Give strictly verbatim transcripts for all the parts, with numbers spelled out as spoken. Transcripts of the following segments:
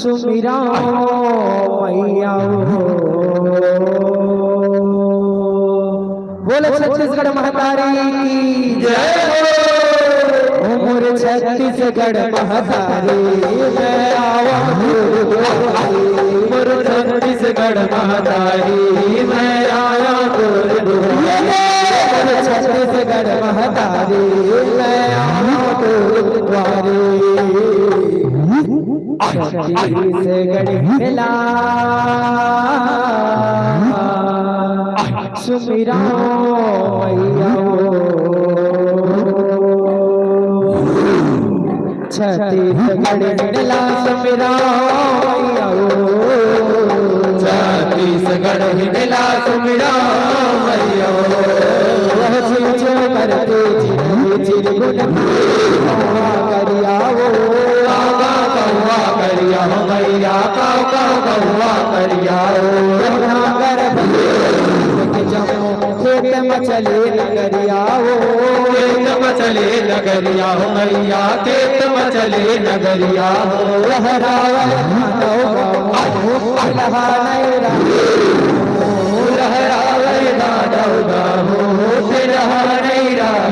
सुमिरँव मैया ओ। बोलो छत्तीसगढ़ महतारी की जय हो। ओ मोर छत्तीसगढ़ महतारी, मैं आवा तोर दुआरी। मोर छत्तीसगढ़ महतारी, मैं आवा तोर दुआरी। मोर छत्तीसगढ़ महतारी, मैं आवा तोर दुआरी। छत्तीसगढ़ हिंडला सुमिरँव मैया ओ। छत्तीसगढ़ हिंडला सुमिरँव मैया ओ। छत्तीसगढ़ हिंडला सुमिरँव मैया ओ। वह चिड़चिड़ करके चिरगुन कौआ करिया ओ। कौआ करिया हो मैया, काव काव कौआ करिया हो। नागर के जम्मो खेत म चले नगरिया ओ। खेत म चले नगरिया हो मैया, खेत म चले नगरिया हो। लहरावल माधव गाँव, लहा नहीं रहा। लहरावल माधव गाँव, लहा नहीं रहा।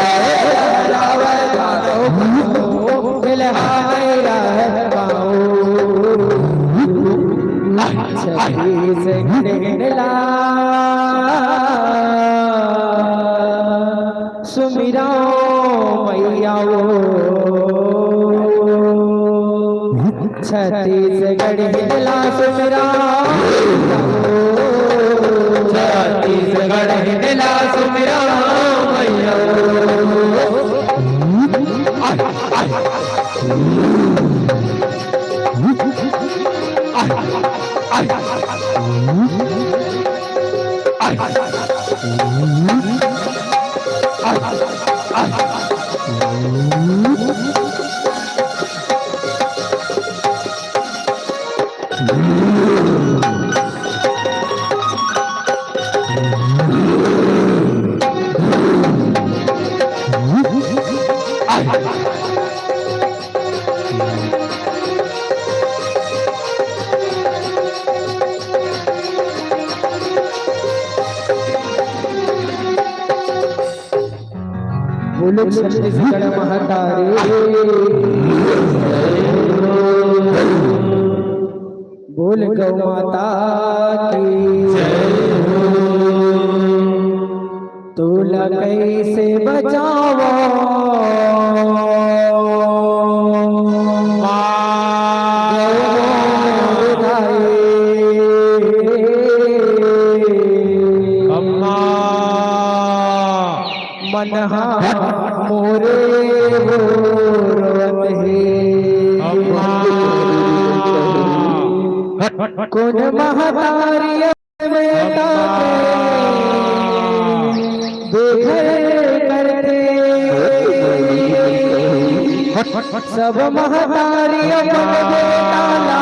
लहरावल माधव गाँव, लहा नहीं रहा। छत्तीसगढ़ हिंडला सुमिरँव मैया ओ। छत्तीसगढ़ हिंडला सुमिरँव। छत्तीसगढ़ हिंडला सुमिरँव मैया ओ। बोलो छत्तीसगढ़ महतारी। बोल गौ माता की जय हो। तोला कैसे बचावा माँ। गौ माता। अम्मा। मन हा मोरे वो रोवत हे। अम्मा। कोन महतारी बेटा के देखभाल करथे। सब महतारी अपन बेटा ला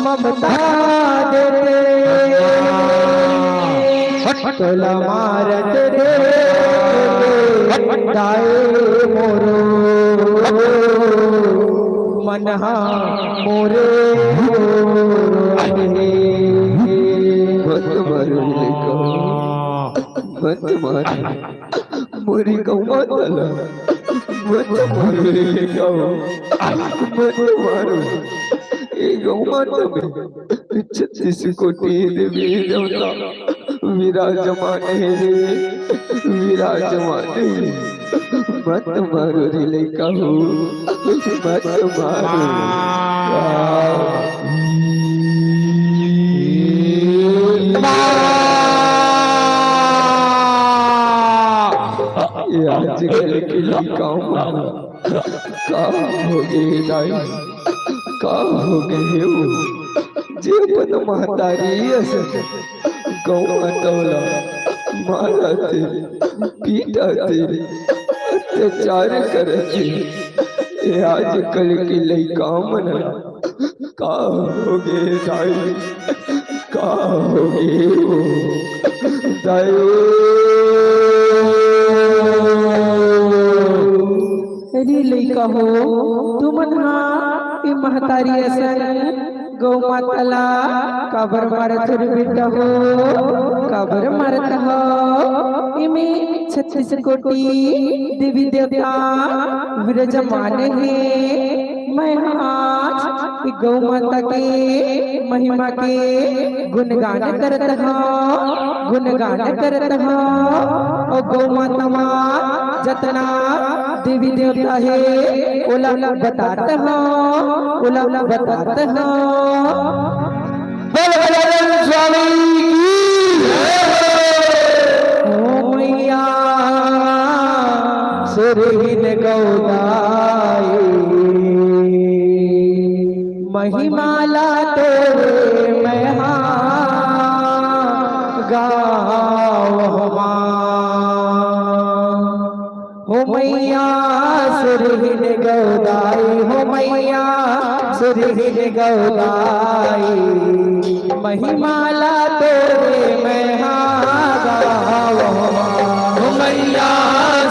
ममता देथे। तोला मारत देख के दाई मोरो, मन हा मोरे हो रे। मत मारो लइका, मत मारो। मोरी गौ माता ला मत मारो रे लइका हो, मत मारो। ए गौ माता में छत्तीस कोटि देवी देवता विराजमान हे रे, विराजमान हे। मत मारो रे लइका हो, मत मारो। ये आजकल के लइका हो, का हो गे दाई, का हो गे हे वो? जे अपन महतारी असन गौ माता ला मारथे, पीटथे, अत्याचार करथे। ए आजकल के लइका मन ला का हो गे दाई, का हो गे वो दाई ओ। अरे लइका हो, तुमन हा ए महतारी असन गौ माता ला काबर मारत हो रे बेटा हो? काबर मारत हो? एमे छत्तीस कोटि देवी देवता विराजमान हे। मैं आज गौ माता के महिमा के गुणगान करत हव, गुणगान करत हव। अउ गौ माता मा जतना देवी देवता हे, ओला बतात हव, ओला बतात हव। बोल बजरंग स्वामी की जय हो। ओ मैया सुरहीन गौदाई, महिमा ला तोरे मैं हा गावहूँ। हो मैया सुरहीन गौदाई, हो मैया सुरहीन गौदाई, महिमा ला तोरे मैं हा गावहूँ। हो मैया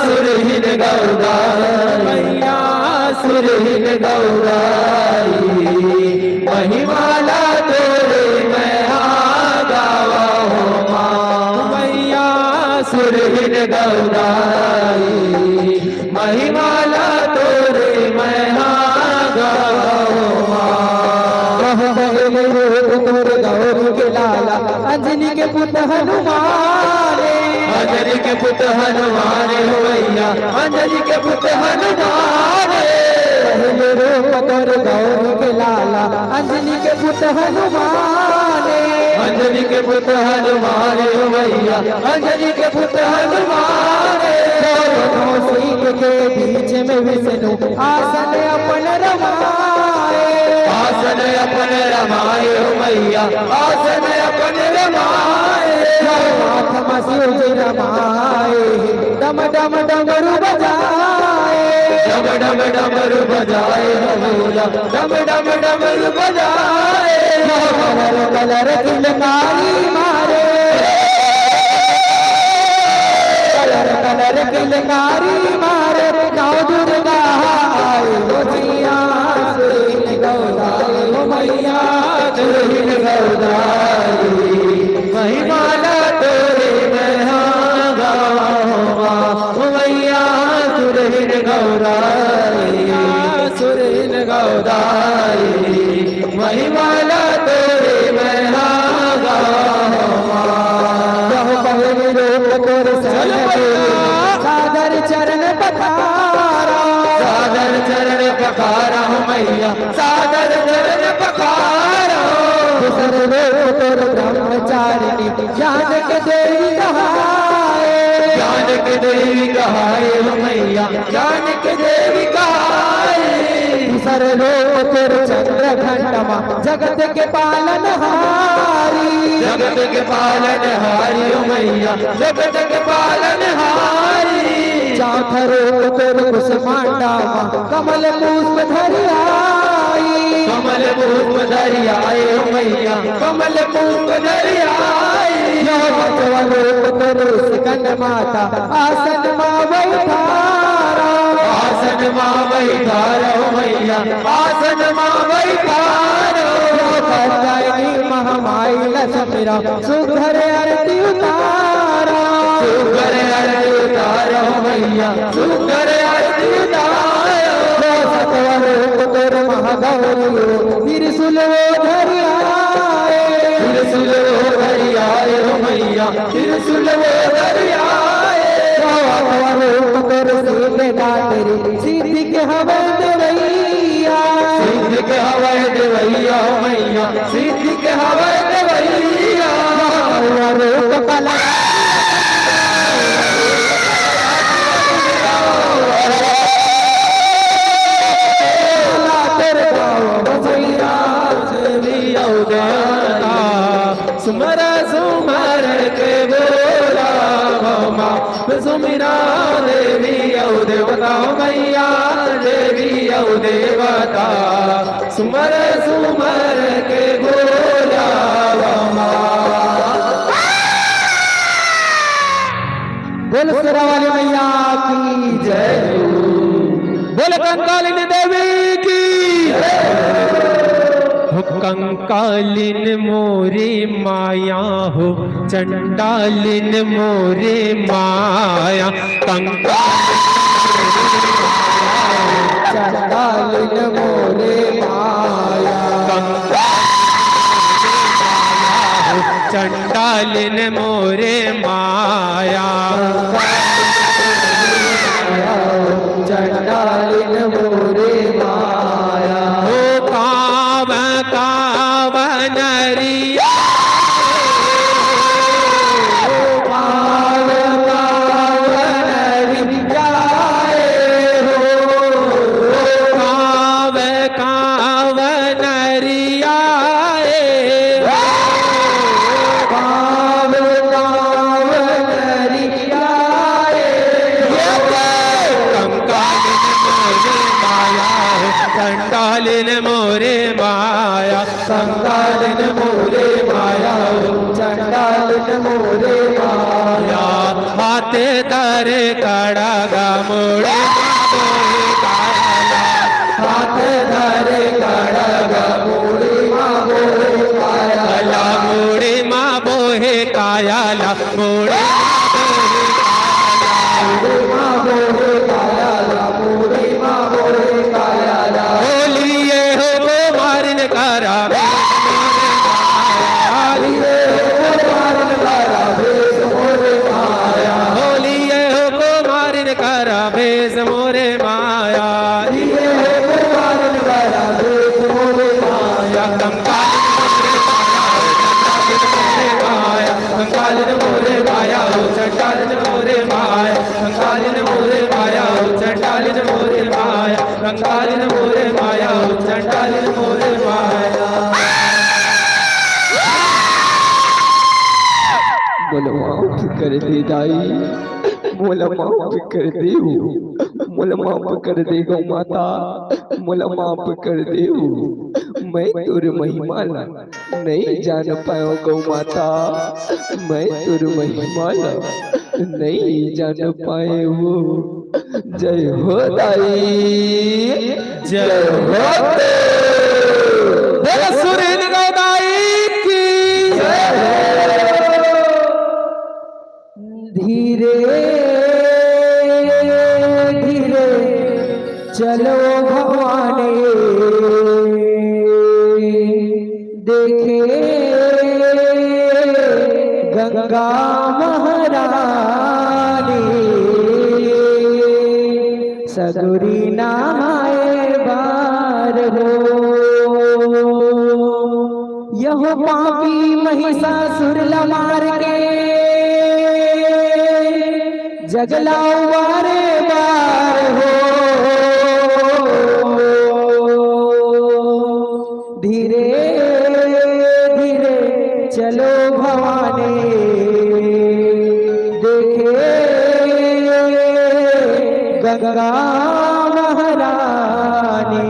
सुरहीन गौदाई, मैया सुरहीन गौदाई, महिमा ला तोरे मैं हा गावहूँ। मैया सुरहीन गौदाई, महिमा ला तोरे मैं हा गावहूँ। कह पहले रूप तोर गौरी के लाला, अंजनी के पुत हनुमान। अंजनी के पुत हनुमान हो मैया, अंजनी के पुत हनुमान। पहले रूप तोर गौरी के लाला, अंजनी के पुत हनुमान। अंजनी के पुत हनुमान हो मैया, अंजनी के पुत हनुमान। दोनों सींग के बीच में विष्णु आसन अपन रमाए। आसन अपन रमाए हो मैया, आसन अपन रमाए। हाथ में शिव जी रमाए, डम डम डमरू बजाए। डम डम डमरू बजाए हो मैया, डम डम डमरू बजाए। कलर कलर किलकारी मारे, कलर कलर किलकारी मारे, नौ दुर्गा आई हो मैया, सुरहीन गौदाई हो मैया, सुरहीन गौदाई। महिमा ला तोरे मैं हा गावहूँ, हो मैया सुरहीन गौदाई, सुरहीन गौदाई। महिमा ला तोरे मैं हा गावहूँ। कहो पहली रूप तोर चल सैया भैया। सादर चरण पखारा। सादर चरण पखारा हो मैया, सादर चरण पखारा। दूसर रूप तोर ब्रह्मचारिणी, ज्ञान के देवी कहाए। ज्ञान के देवी कहाए हो मैया, ज्ञान के देवी कहाए। दूसर रूप तोर चंद्र घंटमा, जगत के पालनहारी। जगत के पालनहारी हो मैया, जगत के पालनहारी। चौथा रूप तोर कुसमांडा मा, कमल पुष्प धरि आई। कमल पुष्प धरि आए हो मैया, कमल पुष्प धरि आई। यो पांचवा रूप तोर स्कंद माता, आसन मा बैठारा। आसन मा बैठारा हो मैया, आसन मा बैठारा। यो कात्यायनी महामाई ला सुमिरा, सुघर आरती उतारा। सुघर आरती उतारा हो मैया, सुघर आरती उतारा। यो सतवा रूप तोर महागौरी हो, त्रिशूल वो धरि आए। त्रिशूल वो धरि आए हो मैया, त्रिशूल वो धरि आए। यो आठवा रूप तोर सींग दात्री, सिद्धि के हवय देवैया। सिद्धि के हवय देवैया हो मैया, सिद्धि के हवय देवैया। नवा रूप कला सुमर सुमर के बोला भमा, सुमिरा देवी अउ देवता, मैया देवी अउ देवता, सुमर सुमर के बोला भमा। बोल शेरा वाली मैया की जय। कंकालिन मोरे माया हो, चंडालिन मोरे माया। कंकालिन मोरे माया हो, चंडालिन मोरे माया। चंडालिन मोरे माया। ओ काव काव नरिया। ओ काव काव नरिया हो। ओ काव काव नरिया ए हो। काव काव नरिया ए हो। कंकालिन मोरे माया हो, चंडालिन मोरे माया। कंकालिन मोरे माया हो, चंडालिन मोरे माया। हाथे धरे कड़गा मुड़ी मा बोहे काया ला। हाथे धरे कड़गा मुड़ी मा बोहे काया ला। मुड़ी मा बोहे काया ला। मुड़ी मा बोहे काया ला। मुड़ी मा बोहे काया ला। मुड़ी मा बोहे काया ला। होलिए हो कुमारिन करा। होलिए हो कुमारिन करा भेस मोरे माया। कंकालिन मोरे माया, कंकालिन मोरे माया, ओ चंडालिन मोरे माया। कंकालिन मोरे माया, ओ चंडालिन मोरे माया। कंकालिन मोरे माया, ओ चंडालिन मोरे माया। मोला माफ कर दे दाई, मोला माफ कर दे हो, मोला माफ कर दे गौ माता, मोला माफ कर दे हो। मैं तोर महिमा ला नइ जान पाएंव गौ माता, मैं तोर महिमा ला नइ जान पाएंव। जय हो दाई, जय हो। बोल सुरेंद्र दाई की जय हो। धीरे धीरे चलो भवानी, देखे गंगा महारानी, सगुरी नहाए बार हो। यहो पापी महिषासुर ला मार के जग ला उबारे बार हो। धीरे धीरे चलो भवानी, देखे गंगा महारानी,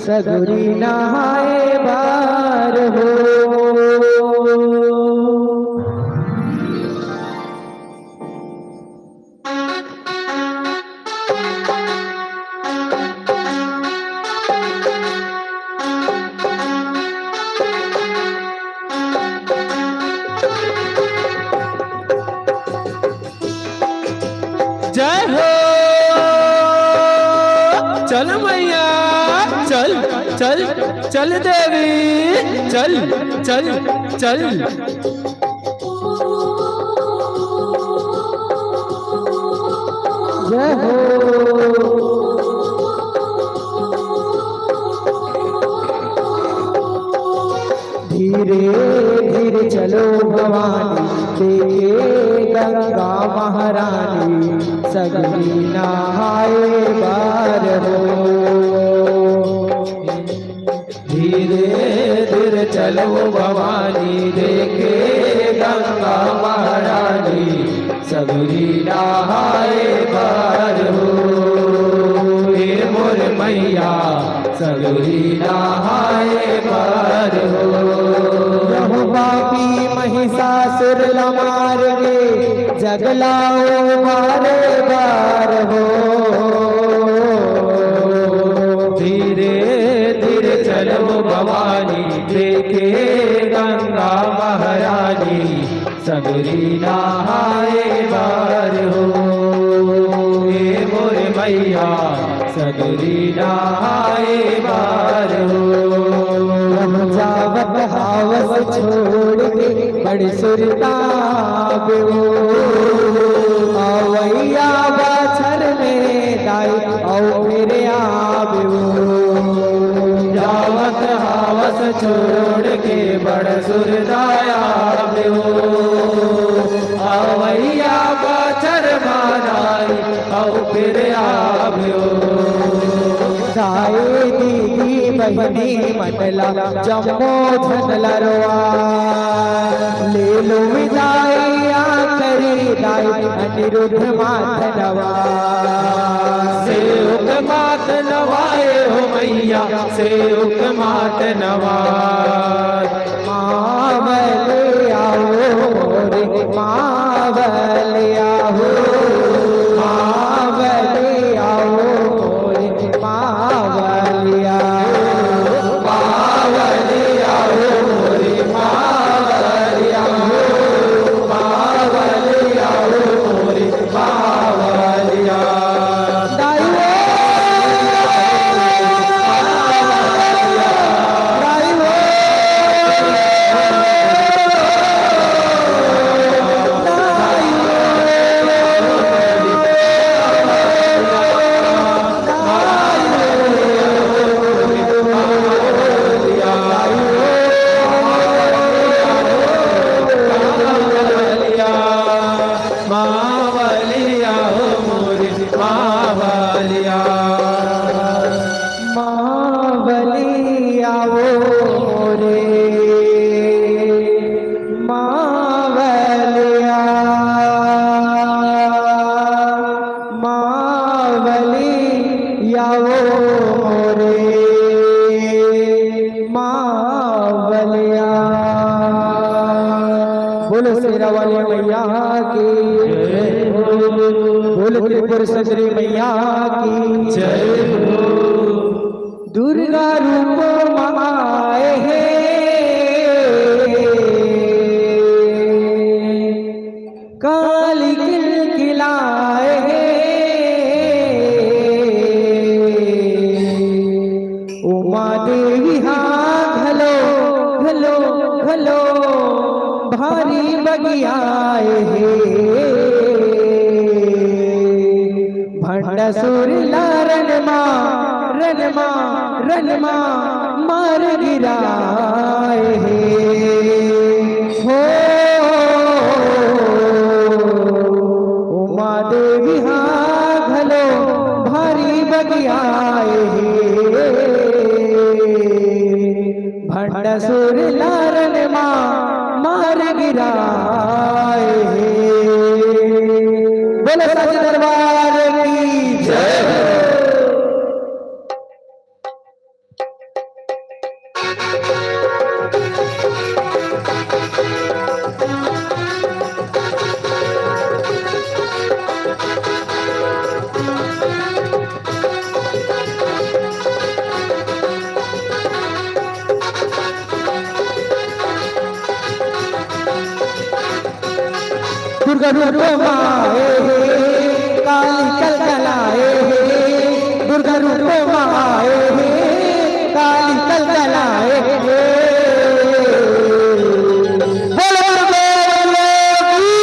सगुरी नहाए बार हो। जय हो। चल मैया, चल, चल, चल देवी, चल, चल, चल। जय हो। धीरे धीरे चलो भवानी, देखे गंगा महारानी, सगुरी नहाए बार हो। धीरे धीरे चलो भवानी, देखे गंगा महारानी, सगुरी नहाए बार हो। हे मोर मैया, सगुरी नहाए बार हो। यहो पापी महिषासुर ला मार के जग ला उबारे बार हो। धीरे धीरे चलो भवानी देखे गंगा महारानी, सगरी नहाए बार हो। ए मोर मैया, सगरी नहाए बार हो। जावत हावस छोड़ के बड़ सुरताब हो। अवैया बाछर में दाई, अउ फिर आबे हो। जावत हावस छोड़ के बड़ सुरताब हो। अवैया बाछर में दाई, अउ फिर आबे हो। दाई दीदी बहिनी मन ला जम्मो झन लरवा, ले लो विदाई आखरी दाई अनिरुद्ध मात नवा। सेवक मात नवाए हो मैया, सेवक मात नवा। मावलिया हो मोरे, मावलिया हो, मावलिया हो मोरे, मावलिया। मावलिया हो मोरे, मावलिया हो, मावलिया हो मोरे, मावलिया। दाई हो, दाई हो, दाई हो। मावलिया हो मोरे मावलिया। मावलिया वो मोरे मावलिया। मावलिया वो मोरे मावलिया। बोलो शेरा वाली मैया की, बोलो त्रिपुर सुंदरी मैया की। दुर्गा रूप माए हे, काली खिलखिलाए हे। उमा देवी हा घलो, घलो, घलो भारी बगियाए हे। भंडासुर ला रन मा, रन मा, रन मा मार गिराए हे। हो, उमा देवी हा घलो भारी बगियाए हे। भंडासुर ला रन मा मार गिराए हे। बोलो साचे दरबार की जय हो। दुर्गा रूप माए हे, काली कलकलाए हे। दुर्गा रूप माए हे, काली कलकलाए हे। बोलो दुर्गा माता की।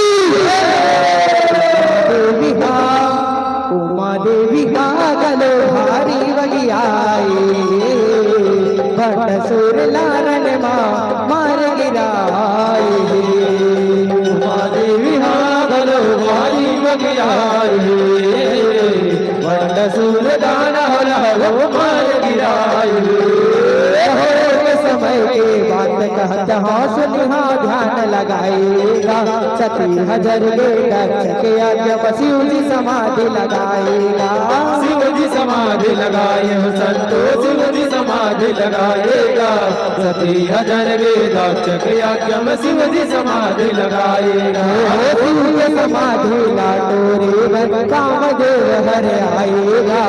देवी हा, उमा देवी हा घलो भारी बगियाए। भंडासुर ला रन मा मार गिराए हे। उमा देवी हा घलो भारी बगियाए हे। भंडासुर ला रन मा घलो मार गिराए हे। हो के समय के बात कहत हौं सुनिहा ध्यान लगाए गा। सती हा जर गे दक्ष के यज्ञ म शिव जी समाधि लगाए गा। शिव जी समाधि लगाए हो संतो, शिव जी समाधि लगाएगा। सती हजन वेदाक्षक यज्ञ में शिव जी समाधि लगाएगा। ओ शिव के समाधि ला टोरे बर कामदेव हर आएगा।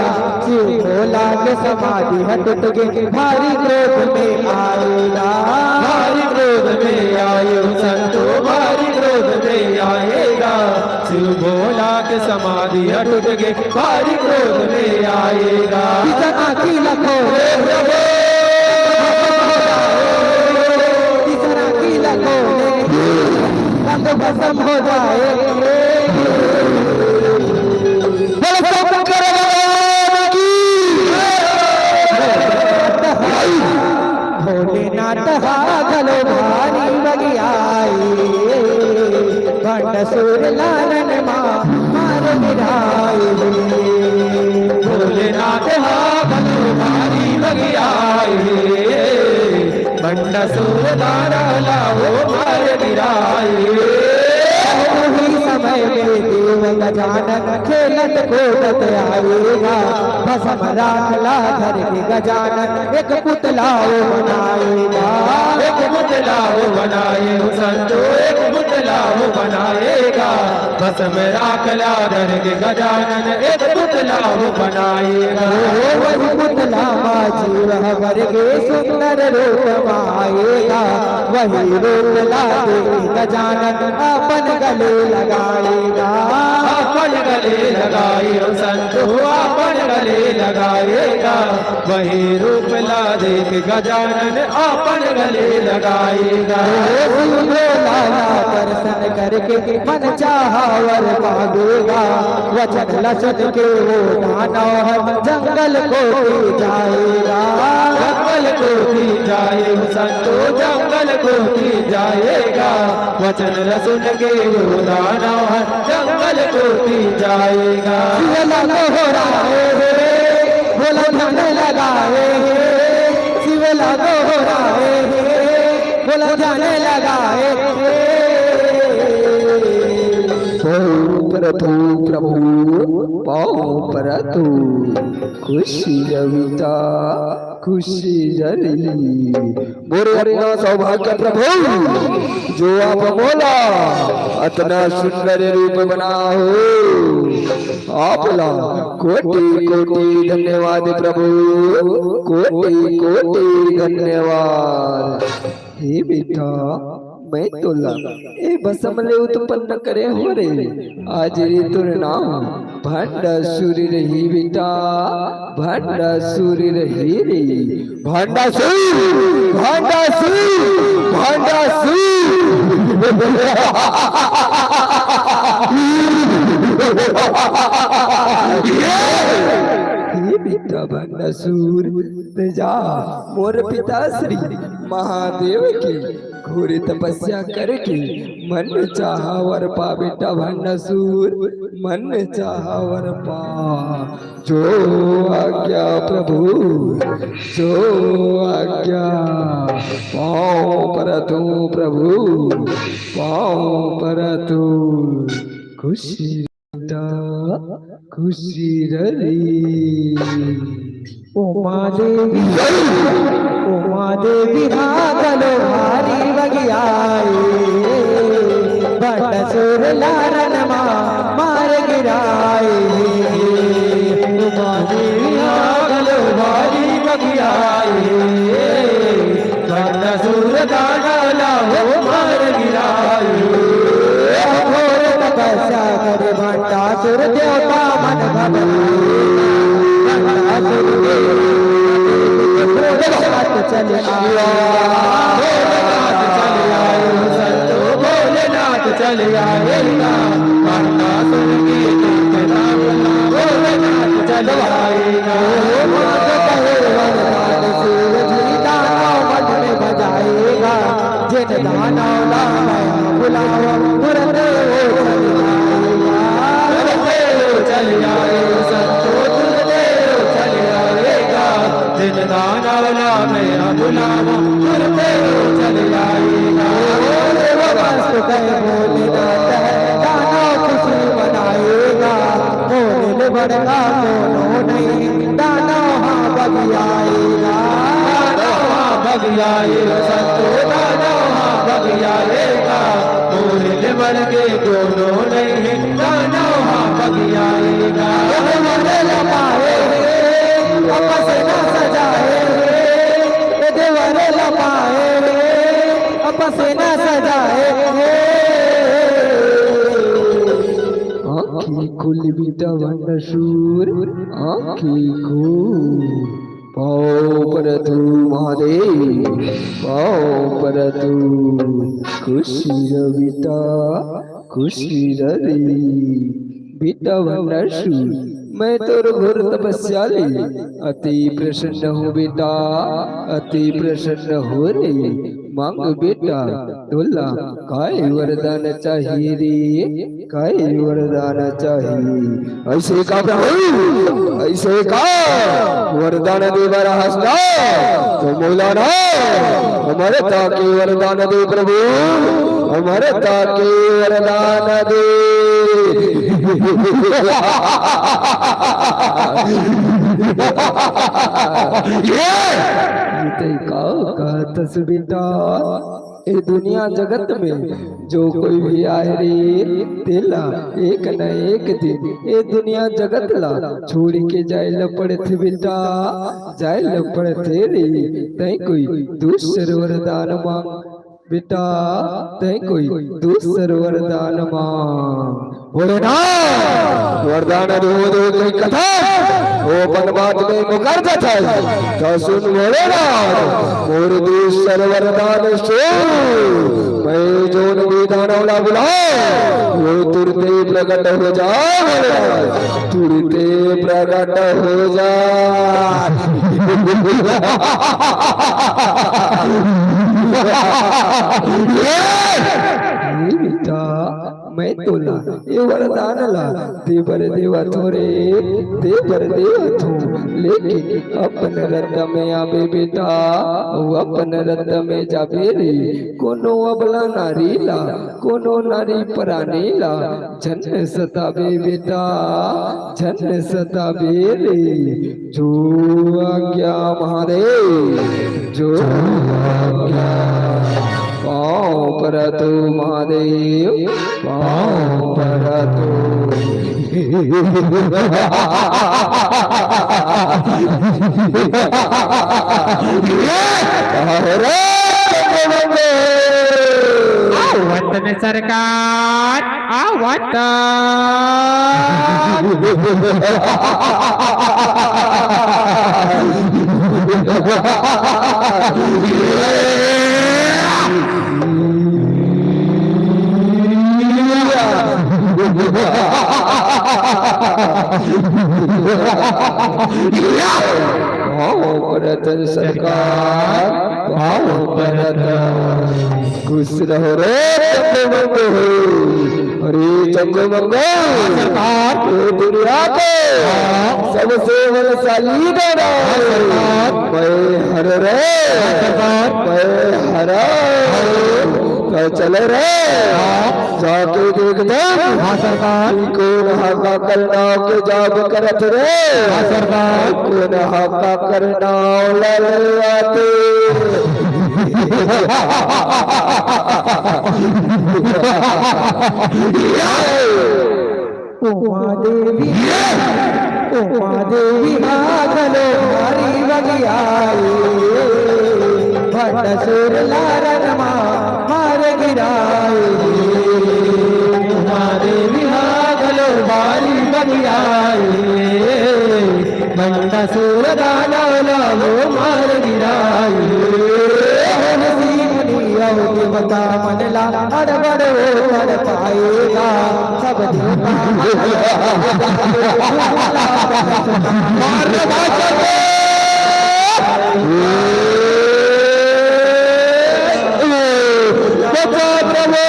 शिव भोला के समाधि ह टूट के भारी क्रोध में आएगा। भारी क्रोध में आए हो संतो, भारी क्रोध में आएगा। शिव भोला के समाधि ह टूट के भारी क्रोध में आएगा। तीसरा की लखो रे प्रभु, तीसरा की लखो रे, रंग भस्म हो जाए। बोलो शंकर भगवान की। भोलेनाथ हा घलो भारी बगियाए, भंड सूर लालन मा मार गिराए। भोलेनाथ हा घलो भारी बगियाए, भंड सूर लालन ला हो मार गिराए। उही समय में देव गजानन खेलत कूदत आएगा। भस्म राख ला धर के गजानन एक पुतला वो बनाएगा। एक पुतला वो बनाए हो संतो, एक पुतला वो बनाएगा। भस्म राख ला धर के गजानन एक पुतला वो बनाएगा। ओ वही पुतला मा जीव भर के सुंदर रूप मा आएगा। वही रूप ला देख गजानन अपन गले लगाएगा। अपन गले लगाए हो संतो, अपन गले लगाएगा। वही रूप ला देख गजानन अपन गले लगाएगा। ओ शिव भोला ला दर्शन करके मन चाहा वर पावेगा। वचन ला सुन के वो दानव हर जंगल कोती जाएगा। जंगल कोती जाए हो संतो, जंगल कोती जाएगा। वचन ला सुन के वो दानव हर जंगल कोती जाएगा। शिव ला दोहराए हे, भोला ध्यान लगाए हे। शिव ला दोहराए हे, भोला ध्यान लगाए हे। पाँव परतों प्रभु, पाँव परतों। खुशी रविता, खुशी रही। मोरे अतना सौभाग्य प्रभु, जो आप मोला अतना सुंदर रूप बनाहो। आपला कोटि कोटि धन्यवाद प्रभु, कोटि कोटि धन्यवाद। हे बेटा, मैं तोला ए भस्म ले उत्पन्न करे हो रे। आज रे तोर नाम भंडासुर रही बेटा, भंडासुर रही रे। भंडासुर, भंडासुर, भंडासुर। हे बेटा भंडासुर, ते जा मोर पिता श्री महादेव के घोर तपस्या करके मन चाहा वर पा बेटा भंडासुर, मन चाहा वर पा। जो आज्ञा प्रभु, जो आज्ञा। पाँव परतों प्रभु, पाँव परतों। खुशी खुशी रही। उमा देवी, उमा देवी हा घलो भारी बगियाए, भंडासुर लारन मा मार गिराए। उमा देवी हा घलो भारी बगियाए, भंडासुर दानव ला हो मार गिराए। घोर तपस्या कर भंडासुर देवता मन घबराए। भंडासुर के भोलेनाथ चले आए। भोलेनाथ चले आए, संतो भोलेनाथ चले आए। भंडासुर के भोलेनाथ चले आए। ओ मात कहे वरदान शिव जी दानव मन में बजाएगा। जिन दानव ला मैं बुलावा, तुरंत वो चल आएगा। तुरंत वो चल आए, संतो, तुरंत वो चल आएगा। जिन दानव ला मैं बुलावा, तुरंत वो चल आएगा। ओ देव वास्तु कहे भोलेनाथ है, दानव खुशी मनाएगा। मोरे ले बड़का कोनो नहीं, आएगा। दानव हाँ भग आएगा, संतो दानव हाँ भग आएगा। मोर ले मर के कोनो नहीं है, दानव हाँ भग आएगा। ए देवर लपाए रे, अपसे ना सजाए रे, ए देवर लपाए रे, अपसे ना सजाए रे। आँखी खोल बेटा भंडासुर, आँखी खोल। पाँव परत हँव महादेव, पाँव परत हँव। खुशी रह बेटा, खुशी रह रे। बेटा भंडासुर, मैं तोर घोर तपस्या ले अति प्रसन्न हँव बेटा, अति प्रसन्न हँव रे। मांग बेटा, तोला काय वरदान चाही रे, काय वरदान चाही? अइसे का प्रभु, अइसे का वरदान दे बर हस ना? त मोला ना अमरता के वरदान दे प्रभु, अमरता के वरदान दे। ये, ये तैं का कहत हस बेटा? ए दुनिया जगत में जो कोई भी आए रे, तेला एक न एक दिन ए दुनिया जगत ला छोड़ के जाए ल पड़थे बेटा, जाए ल पड़थे रे। तैं कोई दूसर वरदान मांग बेटा, तैं कोई दूसर वरदान मांग। भोलेनाथ, वरदान देहूं देहूं कहि कथस, ओ अपन बात में मुकर जाथस। त सुन भोलेनाथ, मोर दूसर वरदान सुन। मैं जोन भी दानव ला बुलावंव, वो तुरते प्रकट हो जा भोलेनाथ, तुरते प्रकट हो जा। ये बेटा, मैं तोला ए वरदान ला दे बर देवत हँव रे, दे बर देवत हँव, लेकिन अपन रद्दा में आबे बेटा, अउ अपन रद्दा में जाबे रे। कोनो अबला नारी ला, कोनो नारी परानी ला झन सताबे बेटा, झन सताबे रे। जो आज्ञा महादेव, जो आज्ञा। पाँव परत हँव महादेव, पाँव परत हँव। अरे, आवत हँव सरकार, आवत हँव। पाँव परत हँव सरकार, पाँव परत हँव। खुश रहो रे चंगू मंगू। अरे चंगू मंगू, हाँ सरकार। ये दुनिया के, हाँ। सबसे बलशाली दानव। हाँ सरकार। मैं हरँव रे। हाँ सरकार। मैं हरँव। हाँ। त चल रे। हाँ। जाके देखथन। हाँ सरकार। कि कोन ह काकर नाव के जाप करत रे। हाँ सरकार। कोन ह काकर नाव ला लेवाथे। उमा देवी, उमा देवी हा घलो भारी बगियाए, भंडासुर ला रन मा मार गिराए। उमा देवी हा घलो भारी बगियाए, भंडासुर दानव ला वो मार गिराए। हर सीमनी अउ देवता मन ला हड़बड़ वो कर पाएगा। सब देवता मन ला मार रे भाई। बचा प्रभु।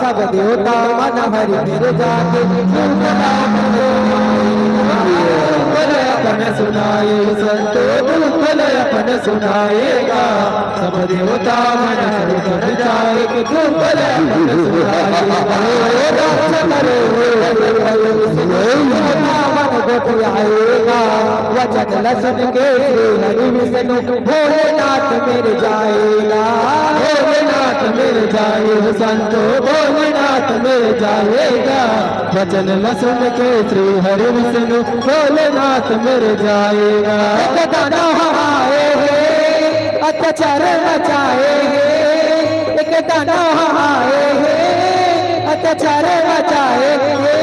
सब देवता मन हरि गिर जाके अपन सुनाए संतो, दुख ले अपन सुनाएगा। सब देवता मन सब कर जाए कि दुख ले अपन सुनाएगा। रक्षा करो हे देवता मन गोठियाएगा। वचन ल सुन के श्री हरि विष्णु भोलेनाथ मिल जाएगा। भोलेनाथ मिल जाए संतो, भोलेनाथ मिल जाएगा। वचन ल सुन के श्री हरि विष्णु भोलेनाथ मिल जाएगा। एक दानव आए हैं, अत्याचार मचाए हैं। एक दानव आए हैं, अत्याचार मचाए हैं।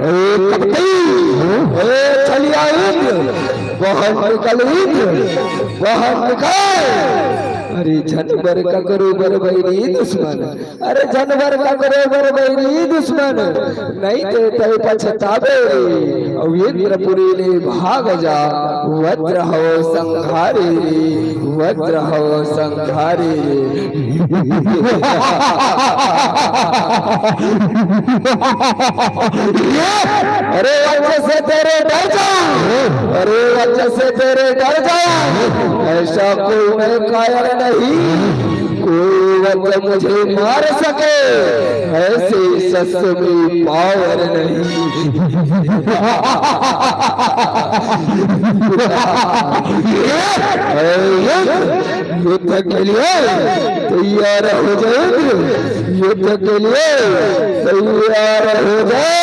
ए, कपटी! ए, चलिया इंद्र! बाहर निकल इंद्र! बाहर निकल! अरे जानवर का करो बर बैरी दुश्मन, अरे जानवर का करो बर बैरी दुश्मन, नहीं ते तय पछतावे रे। अउ इंद्रपुरी ले भाग जा, वज्र हो संघारे रे, वज्र हो संघारे रे। अरे वज्र से तेरे डर जाऊं, अरे वज्र से तेरे डर जाऊं, ऐसा कोई मैं कायर नहीं, कोई वज्र मुझे मार सके, ऐसे शस्त्र में पावर नहीं। युद्ध के लिए तैयार हो जाए, युद्ध के लिए तैयार हो जाए।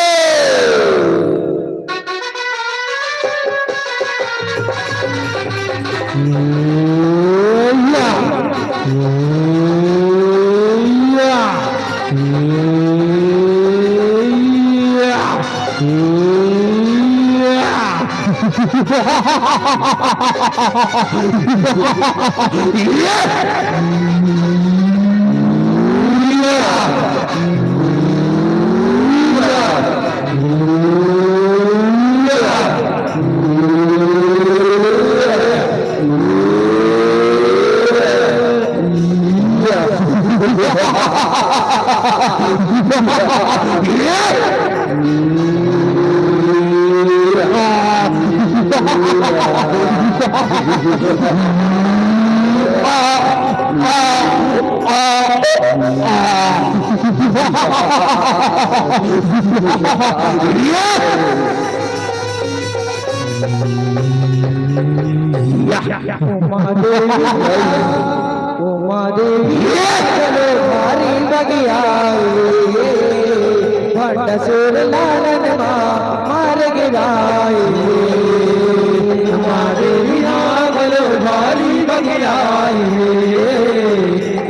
उमा देवी, उमा देवी, चलो भारी बगिया, भंडासुर लालन मा मार गिराए। उमा देवी, चलो भारी बगिया,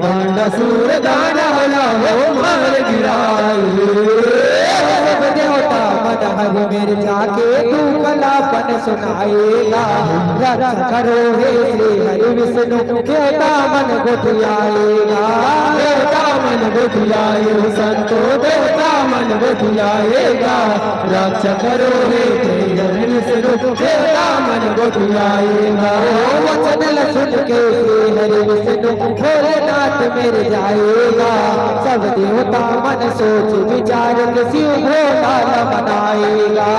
भंडासुर दानव ला हो मार गिराए। सब देवता मन हरि मेर जाके दुख ला अपन सुनाएगा। रक्षा करो हे श्री हरि विष्णु, देवता मन गोठियाएगा। देवता मन गोठियाए संतो, देवता मन गोठियाएगा। रक्षा करो हे श्री हरि विष्णु, देवता मन गोठियाएगा। ओ वचन ल सुन के श्री हरि विष्णु भोलेनाथ मेर जाएगा। सब देवता मन सोच विचार के शिव भोला ल मनाएगा।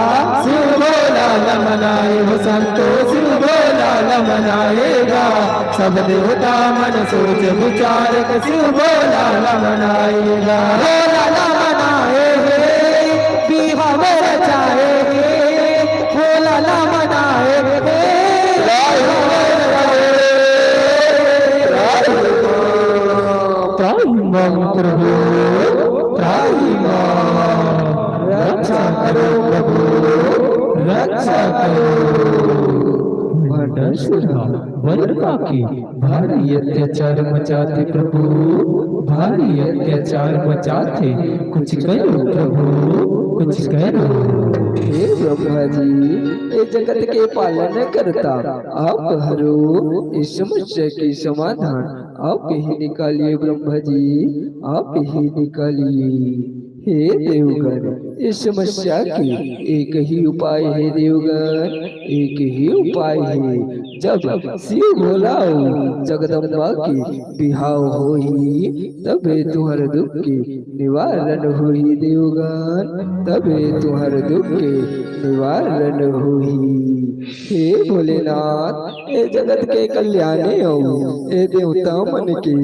शिव भोला ल मनाए हो संतो, शिव भोला ल मनाएगा। सब देवता मन सोच विचार के शिव भोला ल मनाएगा। भोला ल मनाए हे, बिहाव रचाए हे, भोला ल मनाए हे। त्राहि मां प्रभु, त्राहि मां। रक्षा करो प्रभु, रक्षा करो। भंडासुर ला वध पाके भारी अत्याचार मचाथे प्रभु, भारी अत्याचार मचाथे। कुछ करो प्रभु, कुछ करो। हे ब्रह्मा जी, ए जगत के पालन करता, आप हरो इस समस्या के समाधान, आप ही निकालिए ब्रह्मा जी, आप ही निकालिए। हे देवगन, इस समस्या के एक ही उपाय हे देवगन, एक ही उपाय हे। जब शिव भोला अउ जगदम्बा के बिहाव होही, तभे तुंहर दुख के निवारण होही देवगन, तभे तुंहर दुख के निवारण होही। हे भोलेनाथ, ए जगत के कल्याणी अउ ए देवता मन के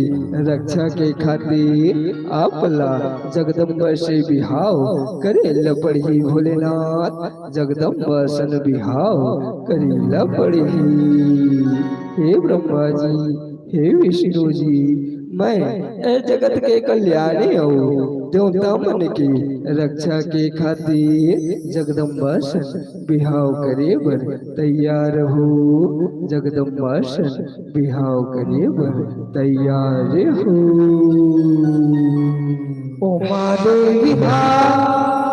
रक्षा के खातिर आप ला जगदम्बा से बिहाव करे ल पड़ही भोलेनाथ, जगदम्बा सन बिहाव करे ल पड़ही। हे ब्रह्मा जी, हे विष्णु जी, मैं ए जगत के कल्याणी अउ देवता मन के रक्षा के खातिर जगदम्बा सन बिहाव करे बर तैयार हों, जगदम्बा सन बिहाव करे बर तैयार हों। उमा देवी हा,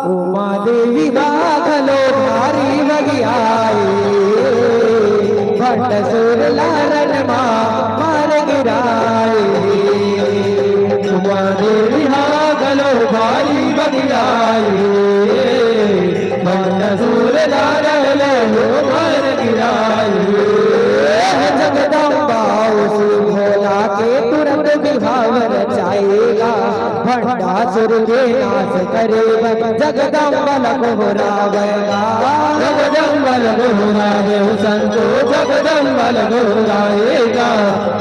उमा देवी हा घलो भारी बगियाए, भंडासुर ला रण मा मार गिराए। उमा देवी हा घलो भारी बगियाए, भंडासुर ला रण मा मार गिराए। जगदम्बा अउ शिव भोला के तुरंत बिहाव रचाएगा, भंडासुर के नाश करे बर जगदम्बा ल गोहरावेगा। जगदम्बा ल गोहरावे हो संतो, जगदम्बा ल गोहराएगा,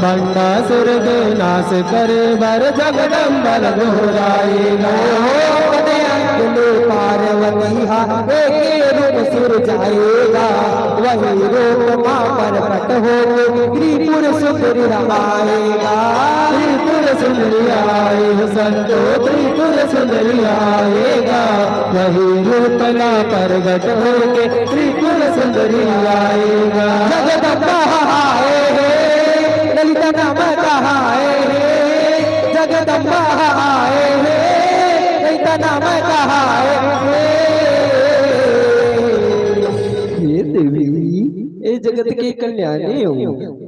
भंडासुर के नाश करे बर जगदम्बा ल गोहराएगा। ओ दे अंत ले पार्वती हा एके रूप सिरजाएगा, वही रूप मा प्रकट होके त्रिपुर सुंदरी आएगा। त्रिपुर सुंदरी आए हो संतो, त्रिपुर सुंदरी आएगा, वही रूप मा प्रगट होके त्रिपुर सुंदरी आएगा। जगदम्बा आए हे, ललिता नाम कहाए हे, जगदम्बा आए हे, ललिता नाम कहाए हे। हे देवी, ए जगत के कल्याणी अउ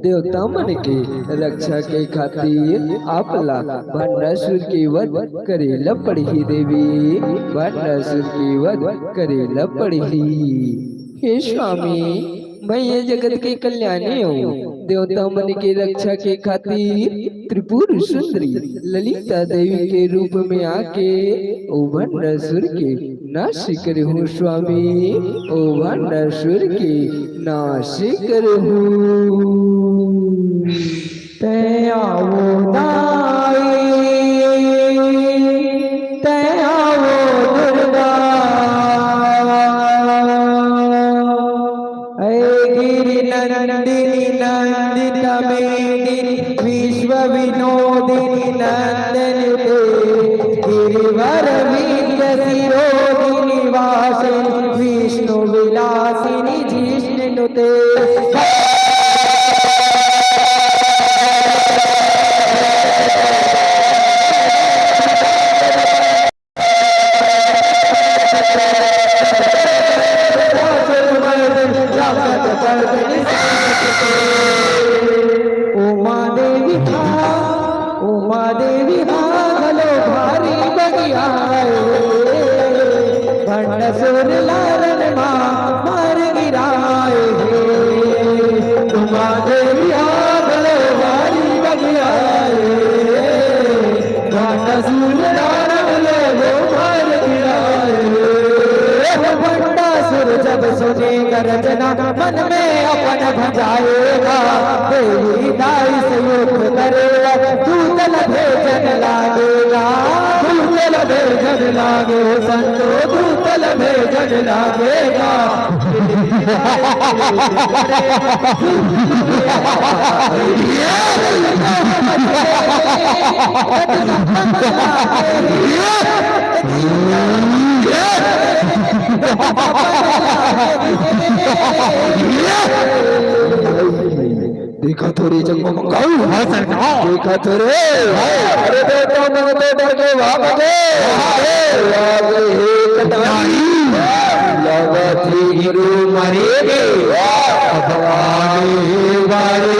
देवता मन के रक्षा के खातिर आप ला भंडासुर के वध करे ल पड़ही देवी, भंडासुर के वध करे ल पड़ही। हे स्वामी, मैं ए जगत के कल्याणी अउ देवता मन के रक्षा के खातिर त्रिपुर सुंदरी ललिता देवी के रूप में आके ओ भंडासुर के नाश करे हों स्वामी, ओ भंडासुर के नाश करे हों। तैं आवो दाई, तैं आवो दुर्गा, ऐ गिरि नंदिनी नंदित मेदिनी विश्व विनोदिनी नंदनुते, गिरिवर विंध्य शिरोदिनी वासिनी विष्णु विलासिनी जिष्णुनुते। उमा देवी हा, उमा देवी हा घलो भारी बगियाए, भंडासुर ला रण मा मार गिराए हे। उमा देवी हा घलो भारी बगियाए, भंडासुर ला रण मा मार गिराए हे। भंडासुर जब सुने गर्जना, मन में अपन भंजाएगा, देवी दाई से युद्ध करेगा, दूत ल भेजन लागेगा। दूत ल भेजन लागे संतो, दूत ल भेजन लागेगा। देखा तो रे जंगो मंगाऊ। हाँ सरकार। देखा तो रे। अरे बेटा, मैं तो डर के भाग गए। भाग गए। लगा थी गुरु मारे के। अब आगे बारे।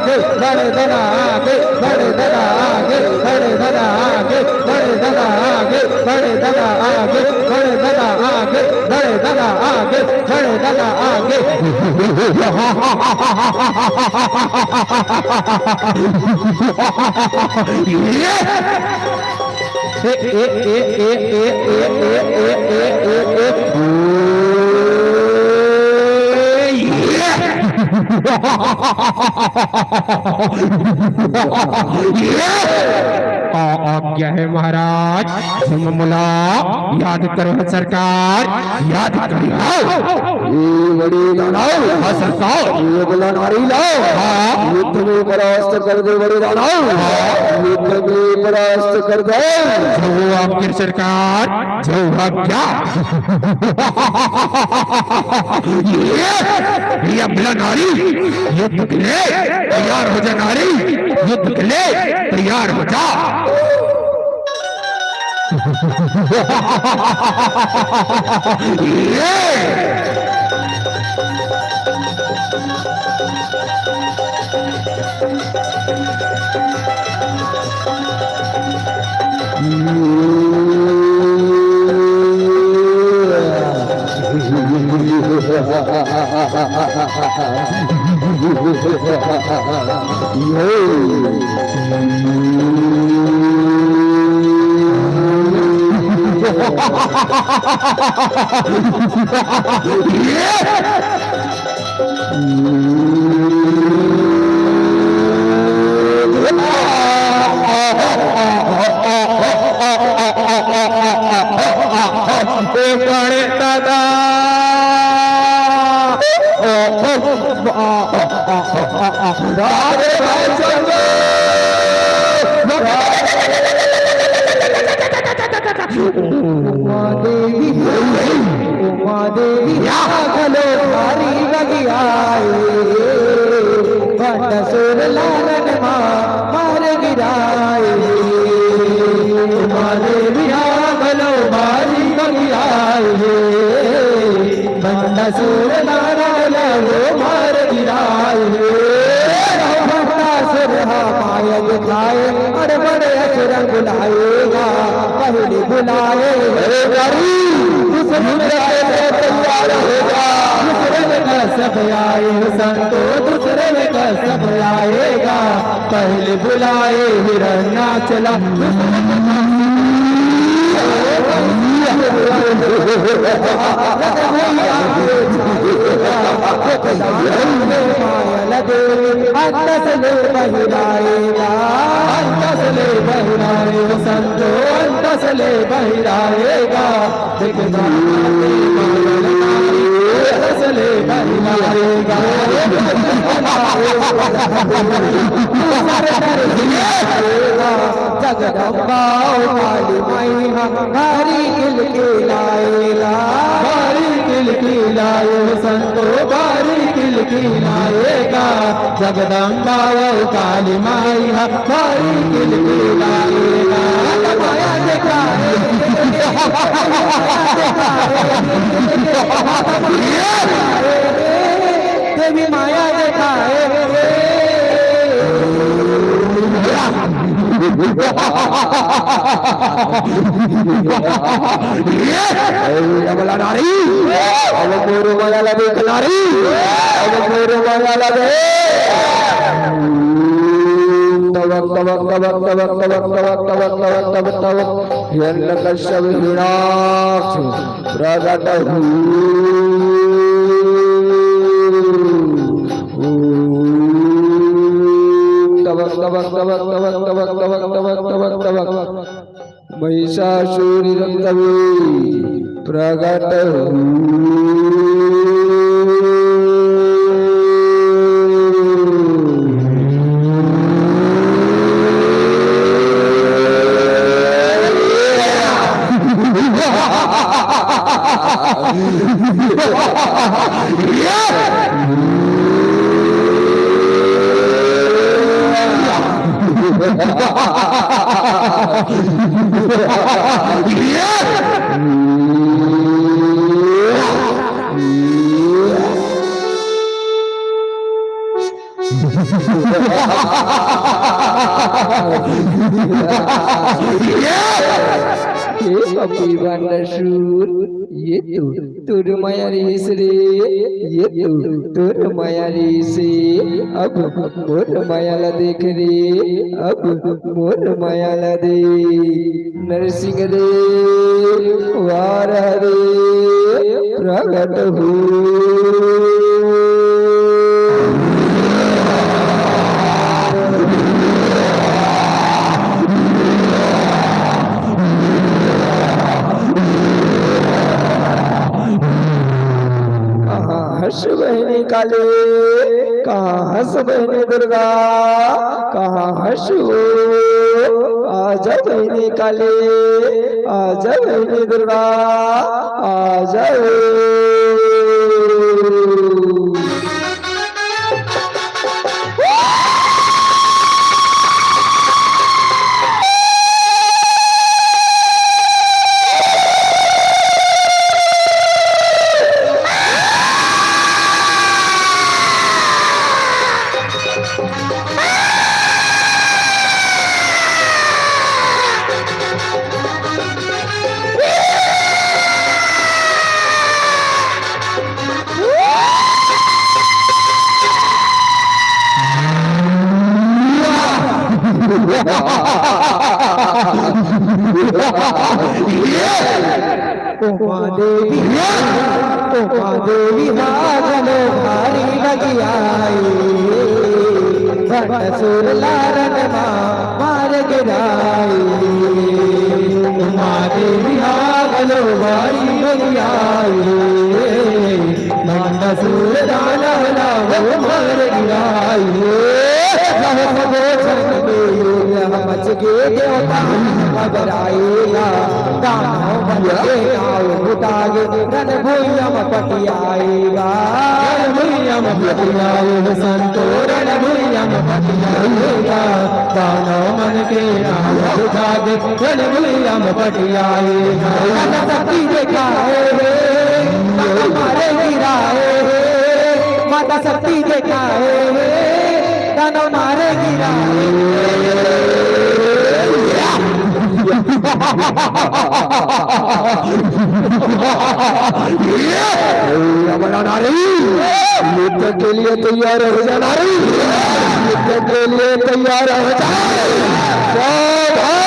आगे, बड़े दादा आगे, बड़े दादा आगे, बड़े दादा आगे, बड़े दादा आगे, बड़े दादा आगे, बड़े दादा आगे, बड़े दादा आगे, बड़े दादा आगे। का आज्ञा है महाराज? मोला याद करो सरकार, याद करो। ए बड़े दानव। हाँ सरकार। ए बला नारी ला। हाँ। युद्ध में परास्त कर दे बड़े दानव। हाँ। युद्ध में परास्त कर दे। जो आपकी सरकार, जो आज्ञा। ये, ये अबला नारी, युद्ध के लिए तैयार हो जा नारी, युद्ध के लिए तैयार हो जा। ये। ए बड़े दादा। राधे भाई चंदू। उमा देवी, उमा देवी, या। घलो भारी बगियाए, भंडासुर लालन मा मार गिराए। उमा देवी, घलो भारी बगियाए, भंडासुर लालन मा मार गिराए। भंडासुर हा माया दिखाए, अरे बड़े असुर बुलाएगा, पहले बुलाए। अरे गाड़ी, दूसरे में तैयार होगा। दूसरे में कश्यप आए संतो, दूसरे में कश्यप आएगा। पहले बुलाए हिरण्याचला, दूसरे में माया देवी अंतस ले बहिराएगा, अंतस ले बहिराए संतो, अंतस ले बहिराएगा। दिख जाते माया नारी, अंतस ले बहिराएगा। जगदम्बा काली मैया भारी खिलखिलाएगा, भारी खिलखिलाए संतो, भारी खिलखिलाएगा। जगदम्बा वो काली मैया भारी खिलखिलाएगा। माया दिखाए देवी माया देखाए। ए, अबला नारी, अब मोर माया ला देख नारी, अब मोर माया ला देख। तवक, तवक, तवक, तवक। हिरण्यकश्यप हिरण्याक्ष प्रगट हू। तवक, तवक, तवक। महिषासुर रक्तबीज प्रगट हू। ए कपीबंद सूर, ये तो तोर मया रिहिस रे, ये तो तोर मया रिहिस। अब मोर मया ला देख रे, अब मोर मया ला देख। नरसिंह देव वार हरे प्रगट हू। कहाँ हस बहिनी काली, कहाँ हस बहिनी दुर्गा, कहाँ हस हो? आजा बहिनी काली, आजा बहिनी दुर्गा, आजा हो। उमा देवी, उमा देवी हा घलो भारी बगियाई, भंडासुर ला रन मा मार गिराई। उमा देवी हा घलो भारी बगियाई, भंडासुर दानव ला वो मार गिराई। लहस गोचर में युद्ध मच गे देवता घबराए गा। दानव मन के नाव उठागे, रण भुइयां म पटियाएगा। रण भुइयां म पटियाएगा, संतो रण भुइयां म पटियाएगा। दानव मन के नाव उठागे, रण भुइयां म पटियाएगा। दानव शक्ति देखाए हे, दानव मारे गिराए हे, माता शक्ति देखाए हे, दानव मारे गिराए। ये, ये बड़ा नारी, युद्ध के लिए तैयार हो जा नारी, युद्ध के लिए तैयार हो जा। सावधान।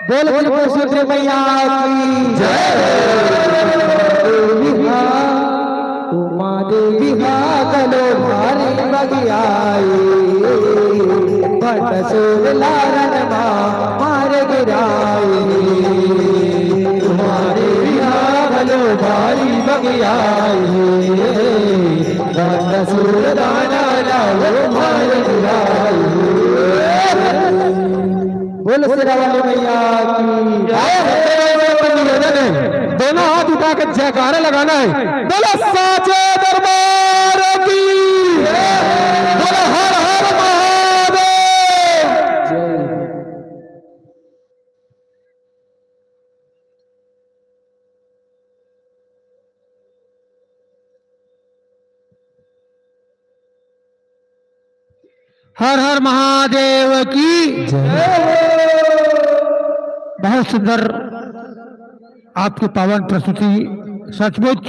बोल त्रिपुर सुंदरी मैया की जय। उमा देवी हा घलो भारी बगियाई, भंडासुर ला रण मा मार गिराई। उमा देवी हा घलो भारी बगियाई, भंडासुर दानव ला वो मार गिराई। बोल शेरा वाली मैया की जय। निवेदन है, दोनों हाथ उठा के जयकारा लगाना है। बोलो साचे दरबार की, बोलो हर हर महादेव। हर हर महादेव की जय। बहुत सुंदर आपकी पावन प्रस्तुति, सचमुच